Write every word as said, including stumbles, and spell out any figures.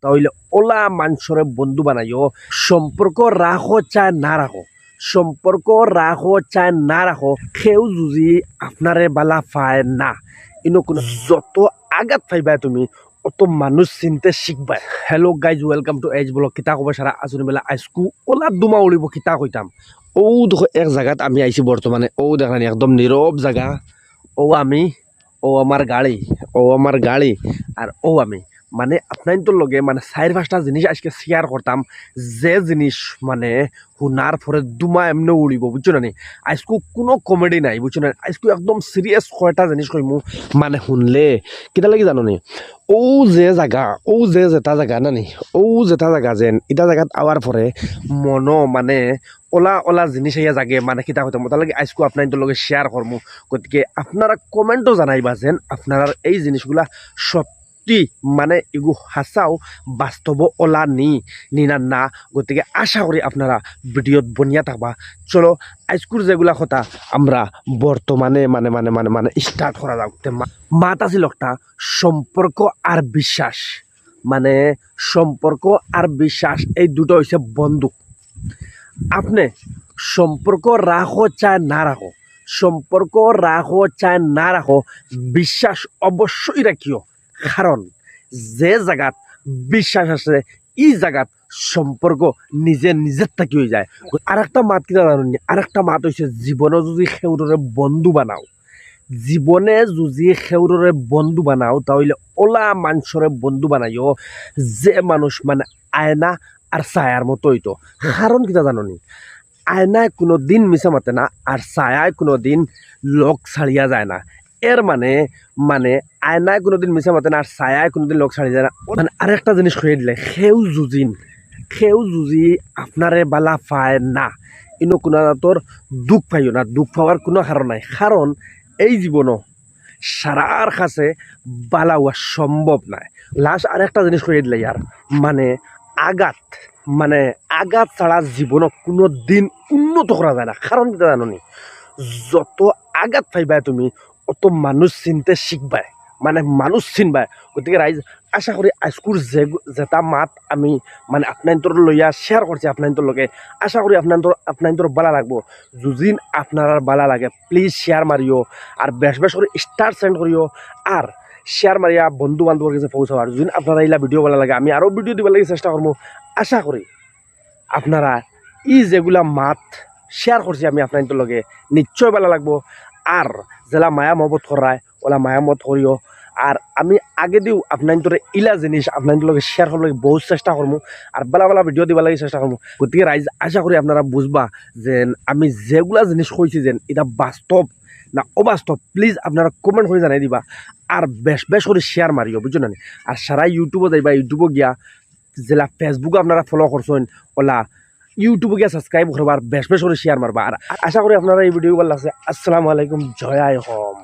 তাইলে অলা মানষরে বন্ধু বানাইও। সম্পর্ক রাখো চায় না রাখো, সম্পর্ক রাখো চায় না রাখো, কেউ যদি আপনারে বালা পায় না, ইনো কুনু যত আঘাত পাইবায় তুমি, অত মানুষ চিনতে শিখবায়। Hello guys, welcome to Edge Vlog। কিতা খবর সারা? আছইন বালা? আইজকু অলা ধুমা উড়িবো, কিতা কইতাম। অউ দেখো এক জাগাত আমি আইছি বর্তমানে, অউ দেখরানি একদম নীরব জাগা। অউ আমি, অউ আমার গাড়ি, অউ আমার গাড়ি, আর অউ আমি। মানে আপনাইনতর লগে মানে চাইর পাঁচটা জিনিস আইজকে share করতাম, যে জিনিস মানে হুনার পরে ধুমা এমনে উড়িবো, বুঝছো না নি? আইজকু কুনু comedy নাই, বুঝছো না নি? আইজকু একদম serious কয়টা জিনিস কইমু, মানে হুনলে কিতা লাগি জানো নি? অউ যে জাগা, অউ যে যেটা জাগা না নি, অউ যেটা জাগা যেন, ইটা জাগাত আওয়ার পরে মনো মানে অলা অলা জিনিস আইয়া জাগে, মানে কিতা কইতাম, অটার লাগি আইজকু আপনাইনতর লগে share করমু। গতিকে আপনারা comment-ও জানাইবা যেন আপনারার এই জিনিসগুলা সত্যি মানে ইগু হাছাউ বাস্তব অলা নি, নি না না। গতিকে আশা করি আপনারা video-ত বনিয়া থাকবা। চলো, আইজকুর যেগুলা কথা আমরা বর্তমানে মানে মানে মানে মানে start করা যাউক। তে মা-, মাত আছিল একটা সম্পর্ক আর বিশ্বাস, মানে সম্পর্ক আর বিশ্বাস এই দুটা হইছে বন্ধু। আপনে সম্পর্ক রাখো চায় না রাখো, সম্পর্ক রাখো চায় না রাখো, বিশ্বাস অবশ্যই রাখিও। কারণ যে জাগাত বিশ্বাস আছে, ই জাগাত সম্পর্ক নিজে নিজের থাকি হই যায়। আর একটা মাত কিতা জানো নি? আর একটা মাত হইছে, জীবনে যদি কেউরে বন্ধু বানাও, জীবনে যদি কেউরে বন্ধু বানাও, তাইলে অলা মানষরে বন্ধু বানাইও, যে মানুষ মানে আয়না আর ছায়ার মতো হইতো। কারণ কিতা জানো নি? আয়নায় কুনুদিন মিছা মাতে না, আর ছায়ায় কুনুদিন লগ ছাড়িয়া যায় না। এর মানে, মানে আয়নায় কুনুদিন মিছা মাতে না, আর ছায়ায় কুনুদিন লগ ছাড়িয়া যায় না। মানে আরেকটা জিনিস কইয়া দিলাই, কেউ যুদিন, কেউ যুদি আপনারে বালা পায় না, ইনো কুনু জাতর দুখ পাইও না, দুখ পাওয়ার কুনু কারণ নাই। কারণ এই জীবনও সারার কাছে বালা হওয়া সম্ভব নায়। Last আরেকটা জিনিস কইয়া দিলাই ইয়ার, মানে আঘাত, মানে আঘাত ছাড়া জীবনও কুনুদিন উন্নত করা যায় না। কারণ কিতা জানো নি? যত আঘাত পাইবায় তুমি, অত মানুষ চিনতে শিখবায়, মানে মানুষ চিনবায়। গতিকে রাইজ, আশা করি আইজকুর যে, যেটা মাত আমি মানে আপনাইনতর লইয়া share করছি আপনাইনতর লগে, আশা করি আপনাইনতর, আপনাইনতর বালা লাগবো। যুদিন আপনারার বালা লাগে, please share মারিও, আর বেশ বেশ করি star send করিও, আর share মারিয়া বন্ধু বান্ধবর কাছে পৌঁছাও। আর যুদিন আপনারার ইলা video বালা লাগে, আমি আরো video দিবার লাগি চেষ্টা করমু। আশা করি আপনারা ই যেগুলা মাত share করছি আমি আপনাইনতর লগে, নিশ্চয় বালা লাগবো। আর যেলা মায়া মহব্বত কররায়, অলা মায়া মহব্বত করিও। আর আমি আগেদিও আপনাইনতরে ইলা জিনিস আপনাইনতর লগে share করার লাগি বহুত চেষ্টা করমু, আর বালা বালা video দিবার লাগি চেষ্টা করমু। গতিকে রাইজ, আশা করি আপনারা বুঝবা যে আমি যেগুলা জিনিস কইছি যে ইটা বাস্তব না অবাস্তব, please আপনারা comment করি জানাই দিবা। আর বেশ বেশ করি share মারিও, বুঝছো না নি? আর সারা YouTube-ও যাইবা, YouTube-ও গিয়া যেলা Facebook-ও আপনারা follow করছইন, অলা YouTube-ও গিয়া subscribe করবা, আর বেশ বেশ করি share মারবা। আর আশা করি আপনারা এই video ভালা লাগছে। আসসালামু আলাইকুম, জয় আই অসম।